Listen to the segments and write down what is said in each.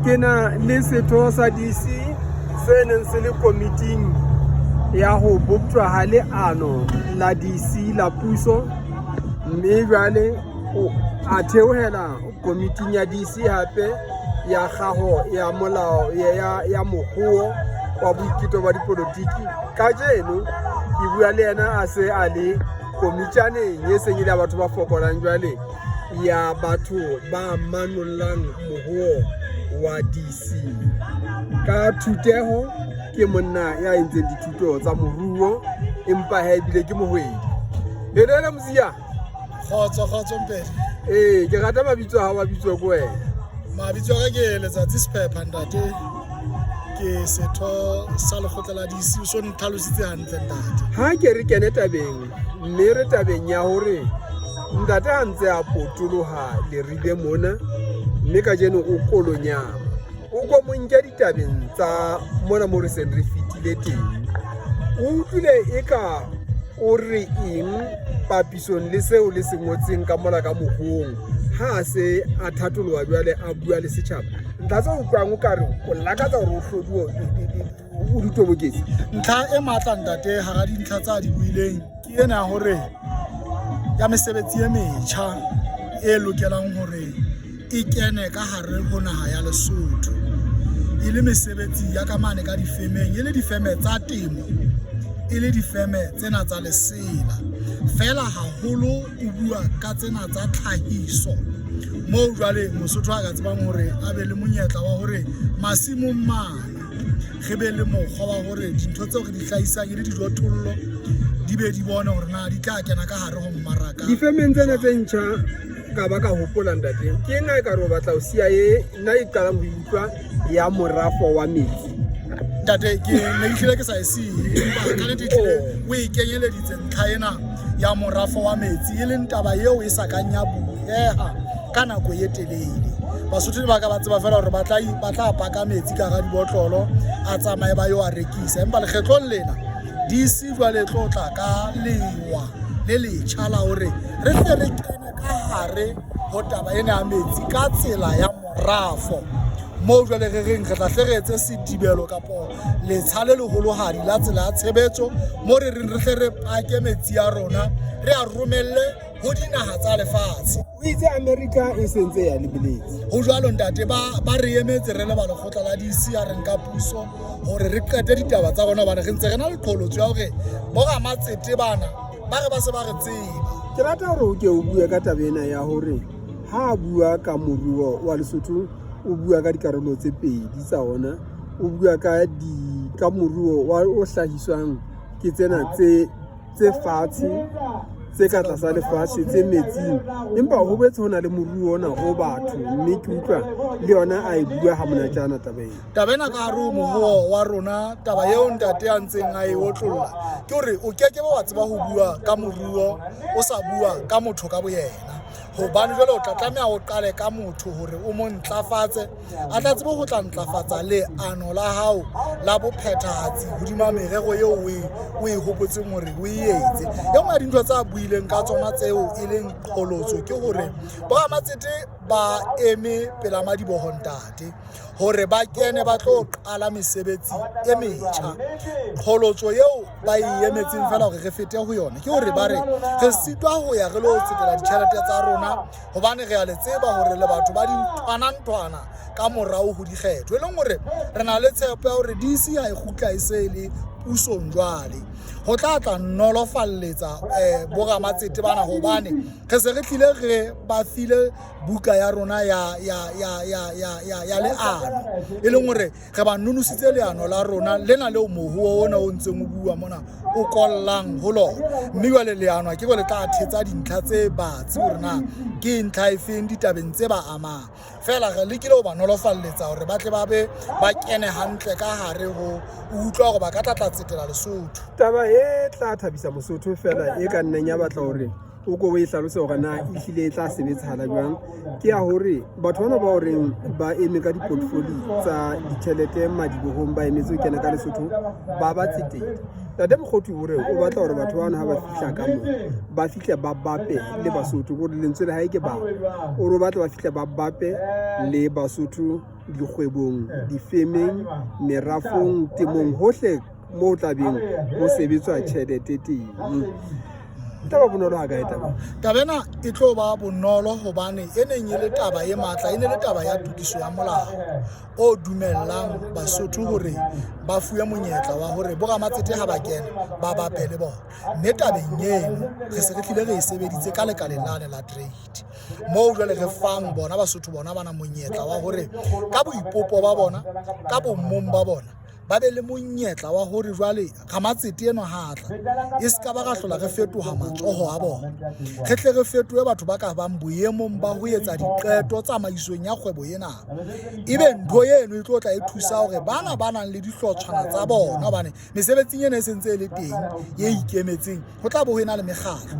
Ke na le setho sa DC se neng se le komiting ya ho boptjwa ha leano la DC la puso, mme jwale a theohela komiting ya DC hape ya kgaho ya molao ya mohowo wa boiketo ba dipolotiki. Kajeno ke bua le yena a se a le komitjaneng e seng e le ya batho ba fokolang jwale ya batho ba manollang mohowo wa DC. Ka thuteho ke monna ya entseng dithuto tsa moruo, empa ha ebile ke mohwebi. Helele Mzia. Kgotso, kgotso Mpedi. Ee, ke rata mabitso a hao, a bitswa ke wena. Mabitso a ka ke Letsatsi Sephepha ntate. Ke setho sa lekgotla la DC, o so ntlhalositse hantle ntate. Ha ke re kene tabeng, mme re tabeng ya hore ntate ha ntse a potoloha Leribe mona, mme kajeno o Kolonyama. O ko mo nke ditabeng tsa mona mo re seng re fetile teng. O utlwile eka o re eng papisong le seo le se ngotseng ka mola ka mohong ha a se a thatoloha jwale a bua le setjhaba? Ntlha tse utlwang o ka re o lakatsa hore o hloduo o di toboketse. Ntlha e matla ntate hara dintlha tsa di buileng ke ena ya hore ya mesebetsi e metjha e lokelang hore e kene ka hare ho naha ya Lesotho, e le mesebetsi ya ka mane ka difemeng, e le difeme tsa temo, e le difeme tsena tsa lesela. Feela haholo o bua ka tsena tsa tlhahiso, moo jwale Mosotho a ka tsebang hore a be le monyetla wa hore masimong mane re be le mokgwa wa hore dintho tseo re di hlahisang e le dijothollo di be di bone hore na di tla kena ka hare ho mmaraka. Difemeng tsena tse ntjha ka ba ka hopola ntate, ke ena e ka re o batla ho siya e nna e qalang ho utlwa ya morafo wa metsi. Ntate, ke ne ke hlile ke sa e siye, empa ka nnete ehlile o e kenyeleditse ntlha ena ya morafo wa metsi, e leng taba eo e sa kang ya bueha ka nako e telele. Basotho ba ka ba tseba fela hore ba tla paka metsi ka hara dibotlolo a tsamaye ba yo a rekisa, empa lekgetlong lena DC jwale e tlo tla ka lewa le letjha la hore re hle re kene ka hare ho taba ena ya metsi ka tsela ya morafo, moo jwale re reng re tla hle re etse sedibelo kapo letsha le leholohadi la tsela ya tshebetso, mo re reng re hle re pake metsi a rona re a romelle ho dinaha tsa lefatshe. O itse America e sentse ya lebeletse. Ho jwalo ntate, ba re emetse re le ba lekgotla la DC a re nka puso hore re qete ditaba tsa rona, hobane re ntse re na le qholotso ya hore boramatsete bana ba re ba se ba re tseba. Ke rata hore o ke o bue ka taba ena ya hore ha a bua ka moruo wa Lesotho, o bua ka dikarolo tse pedi tsa ona. O bua ka di ka moruo wa o hlahiswang ke tsena tse tse fatshe tse ka tlasa lefatshe tse metsing, empa ho boetse ho na le moruo ona o batho, mme ke utlwa le yona a e bua ha monatjana taba ena. Taba ena ka hare ho mohoo wa rona, taba eo ntate a ntseng a e otlolla ke hore o keke ba wa tseba ho bua ka moruo o sa bua ka motho ka boyena, hobane jwale o tla tlameha o qale ka motho hore o mo ntlafatse, a tla tsebe ho tla ntlafatsa leano la hao la bophethahatsi hodima merero eo o e hopotseng hore o e etse. E nngwe ya dintho tse a buileng ka tsona tseo e leng qholotso ke hore boramatsete ba eme pela madiboho ntate hore ba kene ba tlo qala mesebetsi e metjha. Qholotso eo ba e emetseng fela hore re fete ho yona ke hore ba re re sitwa ho ya re lo tsetela ditjhelete tsa rona, hobane re a le tseba hore le batho ba dinthwana-nthwana ka morao ho dikgetho, e leng hore re na le tshepo ya hore DC ha e kgutla e se e le pusong jwale ho tla tla nolofalletsa boramatsete bana, hobane re se re tlile re ba file buka ya rona ya leano, e leng hore re ba nonositse leano la rona lena leo mohoo ona o ntseng o bua mona o kollang ho lona. Mme jwale leano ke le tla thetsa dintlha tse batsi hore na ke ntlha efeng ditabeng tse ba amang. Feela re lekile ho ba nolofalletsa hore ba tle ba be ba kene hantle ka hare ho utlwa hore ba ka tla tla tsetela Lesotho. Taba e tla thabisa Mosotho fela e ka nnang ya batla hore o ko o e hlalose hore na ehlile e tla sebetsahala jwang, ke ya hore batho bana ba horeng ba eme ka di-portfolio tsa ditjhelete madibohong ba emetse ho kena ka Lesotho ba ba tsetedi. Ntate Mokgothu o re o batla hore batho bana ha ba fihla ka moo ba fihle ba bape le Basotho, hore lentswe le hae ke ba, o re o batla ba fihle ba bape le Basotho. dikgwebong, difemeng, merafong, temong, hohle moo tlabeng ho sebetswa tjhelete teng. Taba bonolo ha kae taba? Taba ena e tlo ba bonolo hobane e neng e le taba e matla, e ne le taba ya tokiso ya molao o dumellang Basotho hore ba fuwe monyetla wa hore boramatsete ha ba kena ba bape le bona. Mme tabeng eno re se re tlile re e sebeditse ka lekaleng lane la trade, moo jwale re fang bona Basotho bona bana monyetla wa hore ka boipopo ba bona, ka bommong ba bona, ba be le monyetla wa hore jwale ramatsete enwa ha tla e se ka ba ra hlola re fetoha matsoho a bona, re tle re fetohe batho ba ka bang boemong ba ho etsa diqeto tsamaisong ya kgwebo ena. Ebe ntho eno e tlo tla e thusa hore bana ba nang le dihlotshwana tsa bona, hobane mesebetsing ena e sentse e le teng e ikemetseng, ho tla bo ho ena le mekgatlo.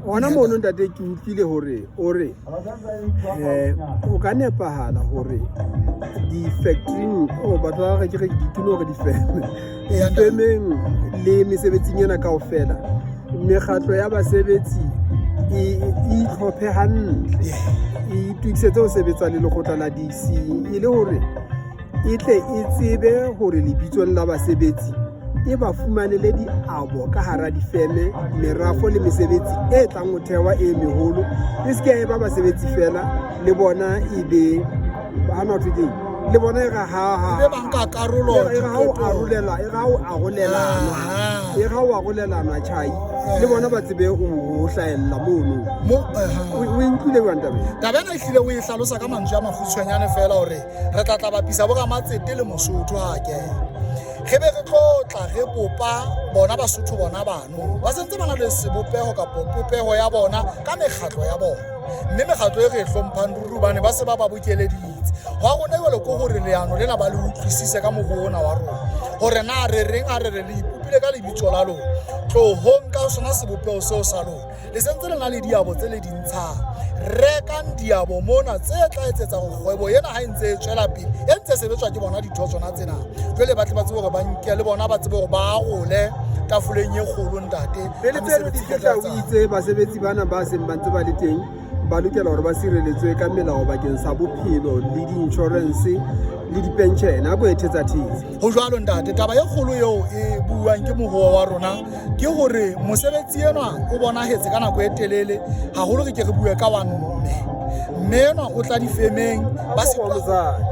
Hona mono ntate ke utlwile hore o re o ka nepahala hore di-factoring, o batho ba re ke re ditulo hore difeme, difemeng le mesebetsing ena kaofela, mekgatlo ya basebetsi e itlhophe hantle, e itokisetse ho sebetsa le lekgotla la DC, e le hore e tle e tsebe hore lebitsong la basebetsi e ba fumanele diabo ka hara difeme, merafo le mesebetsi e tlang ho thehwa e meholo. E se ke e ba basebetsi fela, le bona e be hana ho thwe keng, le bona e re ha e be banka karolo, e re ha o arolela, e re ha o arolelana, e re ha o arolelana tjhai, le bona ba tsebe ho hlahella mono. O e utlwile jwang taba ena? Taba ena ehlile o e hlalosa ka mantswe a makgutshwanyane fela hore re tla tla bapisa boramatsete le Mosotho ha kena, re be re tlo tla re bopa bona Basotho bona bano ba sentse ba na le sebopeho kapa popeho ya bona ka mekgatlo ya bona, mme mekgatlo e re e hlomphang ruri hobane ba se ba ba bokeleditse. Hwa rona jwale ke hore leano lena ba le utlwisise ka mokgwa ona wa rona, hore na re reng ha re re le ipopile ka lebitso la lona, tlohong ka sona sebopeho seo sa lona, le sentse le na le diabo tse le di ntshang. Rekang diabo mona tse tla etsetsa hore kgwebo ena ha e ntse e tswela pele, e ntse e sebetswa ke bona ditho tsona tsena, jwale ba tle ba tsebe hore ba nke le bona, ba tsebe hore ba arole tafoleng e kgolo ntate. Pele tseno di fihla, o itse basebetsi bana ba seng ba ntse ba le teng ba lokela hore ba sireletswe ka melao bakeng sa bophelo le di-insurance le dipenshene. A ko e thetsa thetse. Ho jwalo ntate, taba e kgolo eo e buang ke mohoa wa rona ke hore mosebetsi enwa o bonahetse ka nako e telele haholo. Re ke re bue ka wa mme, mme enwa o tla difemeng, ba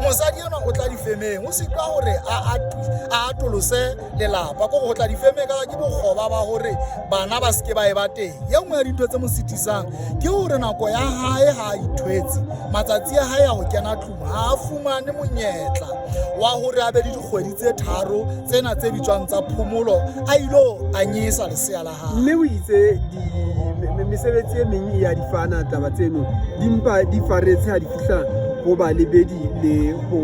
mosadi enwa o tla difemeng, o sitwa hore a atolose lelapa, ko go tla difemeng ka ke bokgoba ba hore bana ba seke ba e ba teng. Ye nngwe ya dintho tse mo sitisang ke hore nako ya hae ha a ithwetse, matsatsi a hae a ho kena tlung, ha a fumane monyetla wa hore a be le dikgwedi tse tharo tsena tse bitswang tsa phomolo, a ilo anyesa lesea la hae. Mme o itse mesebetsi e meng e ya di fana taba tseno, di mpa di faretse ha di fihla ho balebedi le ho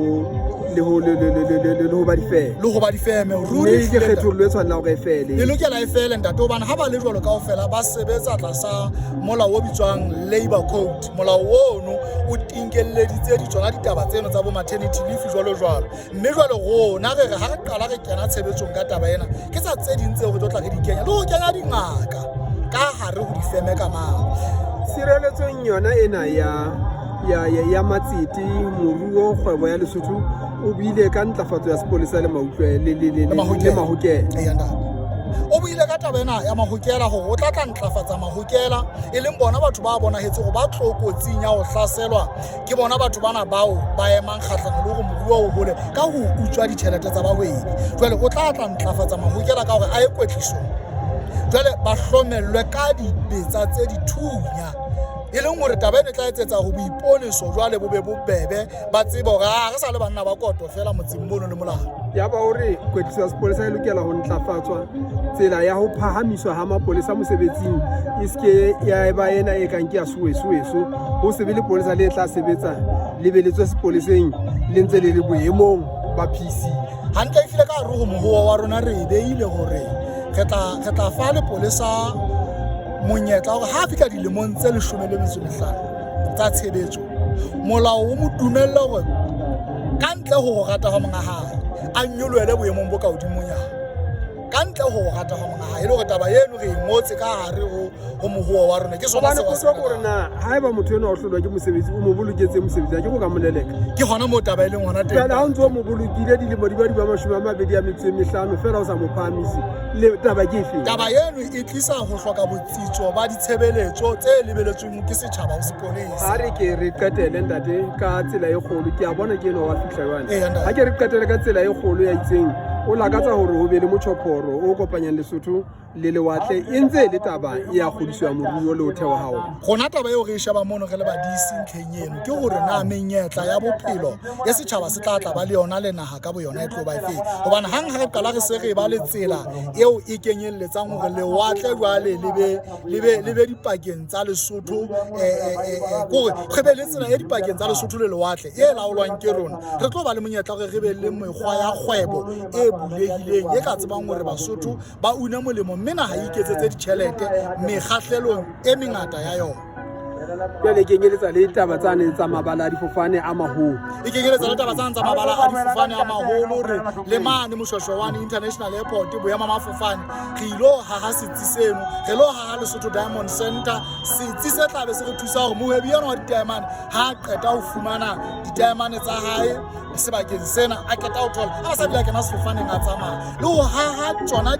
ba difeme. Le ho ba difeme, ruri ke kgethollo e tshwanela hore e fele. E lokela e fele ntate, hobane ha ba le jwalo kaofela ba sebetsa tlasa molao o bitswang Labor Code. Molao ono o tinkelleditse ditsona ditaba tseno tsa bo maternity leave jwalo jwalo. Mme jwale rona re re ha re qala re kena tshebetsong ka taba ena, ke tsa tse ding tseo re tlo tla re di kenya, le ho kenya dingaka ka hare ho difeme ka mang. Tshireletsong yona ena ya matsete, moruo, kgwebo ya Lesotho, o buile ka ntlafatso ya sepolesa le mautlwe le mahokela. O buile ka taba ena ya mahokela hore o tla tla ntlafatsa mahokela, e leng bona batho ba bonahetse hore ba tlokotsing ya ho hlaselwa ke bona batho bana bao ba emang kgahlano le hore moruo o hole ka ho utswa ditjhelete tsa bahwebi. Jwale o tla tla ntlafatsa mahokela ka hore a ye kwetlisong, jwale ba hlomellwe ka dibetsa tse dithunya, e leng hore taba ena e tla etsetsa hore boiponeso jwale bo be bobebe, ba tsebe hore a re sa le banna ba koto fela motseng mono le molao. Ya ba hore kwetliso ya sepolesa e lokela ho ntlafatswa, tsela ya ho phahamiswa ha mapolesa mosebetsing e se ke ya eba ena e kang ke ya sowesoweso, ho se be lepolesa le tla sebetsa le be le tswe sepoleseng le ntse le le boemong ba PC. Hantle ehlile ka hare ho mohoa wa rona re e beile hore re tla fa lepolesa monyetla hore ha fihla dilemong tse 15 tsa tshebetso, molao o mo dumelle hore ka ntle ho ho rata hwa monga hae a nyolohele boemong bo ka hodimonyana. Ka ntle ho rata hwa monga hae, e le hore taba eno re e ngotse ka hare ho ho mohoa wa rona. Ke sona Hobane seo a se potso ke hore bolelang. na haeba motho enwa o hlolwa ke mosebetsi, o mo boloketse mosebetsi, a ke go ka mo leleka. Ke hona moo taba e leng hona teng. Jwale ha o ntse o mo bolokile dilemo di ba di ba 25 feela o sa mo phahamise, le taba ke efe? Taba eno e tlisa ho hloka botsitso ba ditshebeletso tse lebeletsweng ke setjhaba ho sepolesa. Ha re ke re qetele ntate ka tsela e kgolo, ke a bona ke enwa wa fihla jwale. Eya, ntate. Ha ke re qetele ka tsela e kgolo ya itseng, o lakatsa hore ho be le motjhophoro o kopanyang Lesotho le lewatle, e ntse e le taba ya kgodiso ya moruo le ho thewa ha ona. Rona taba eo re e shebang mono re le badisi ntlheng eno ke hore na menyetla ya bophelo e setjhaba se tla tla ba le yona le naha ka boyona e tlo ba efeng. Hobane hang ha re qala re se re ba le tsela eo e kenyelletsang hore lewatle jwale le be le be le be dipakeng tsa Lesotho, kore re be le tsela e dipakeng tsa Lesotho le lewatle e laolwang ke rona, re tlo ba le monyetla hore re be le mekgwa ya kgwebo e bulehileng e ka tsebang hore Basotho ba une molemo mme naha e iketsetse ditjhelete mekgahlelong e mengata ya yona. Jwale e kenyeletsa le taba tsane tsa mabala a difofane a maholo. E kenyeletsa le taba tsane tsa mabala a difofane a maholo, re le mane Moshoeshoane International Airport boema mafofane re ilo haha setsi seno, re lo haha Lesotho Diamond Center, setsi se tla be se re thusa hore mohwebi eno wa ditaemane ha a qeta ho fumana ditaemane tsa hae sebakeng sena, a qeta ho thola a sa bile a kena sefofaneng a tsamaya, le ho haha tsona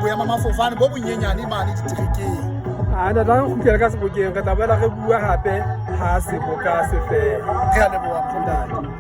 boema mafofane bo bonyenyane mane diterekeng. A na tla re kgutlele ka sebokeng, re tla boela re bua hape ha seboka se fela. Re a leboha, ntate.